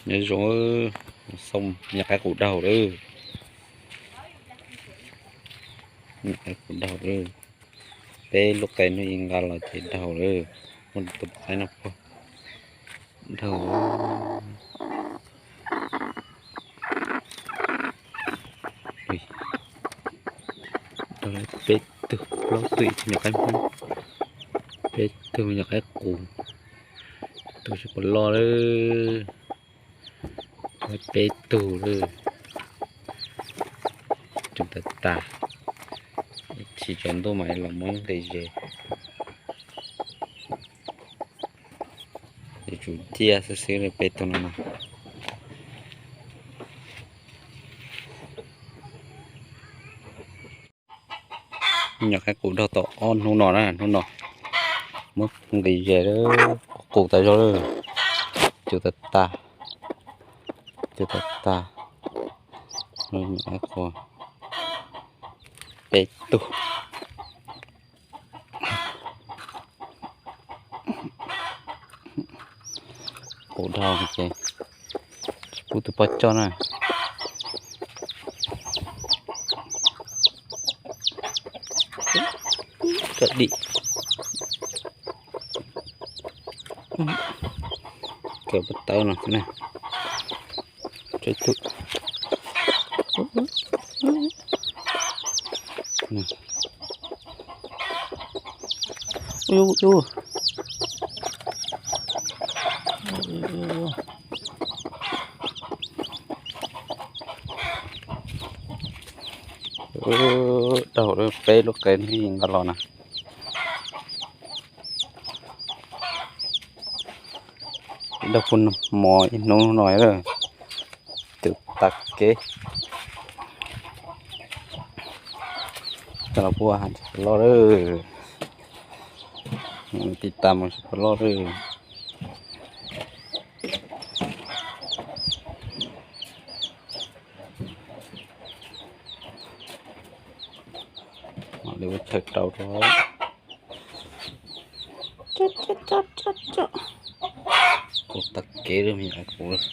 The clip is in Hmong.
Nyob zoo, xoo nyuam qaib qus daug lawm. Nyuam qaib qus daug lawm. Peb lub qe hnub ib nqa los ces daug lawm. Muaj tus qaib no puag daug. Daug peb tug, plaub tug, ib tug nyuam qaib hmoob, peb tug me nyuam qaib qus. Tus tsis pom loj lawm. Peb tug lawm. Coob tag tag. Tsis tsaus ntuj mas los muab nqis ze. Yuav tsum ciaj xwb xwb li peb tug no na. Nyuam qaib qus daug tau ob hnub no na, hnub no muab nqis ze lawm, qus tas zog lawm. Coob tag tag, coob tag tag. Nyuam qaib qus peb tug. Qus daug ces tsis pub tus poj coj na. Kawm dim, kawm pov tawb no xwb na. Daug peb lub qe hnub ib nqa los na. Daug puag mov ib hnub no lawm. Coob tag kev. Coj los pub has tsis pom loj lawm. Tiv tas mus tsis pom loj lawm. Mam li ua chaw rau rau. Qus tag kev lawm me nyuam qus.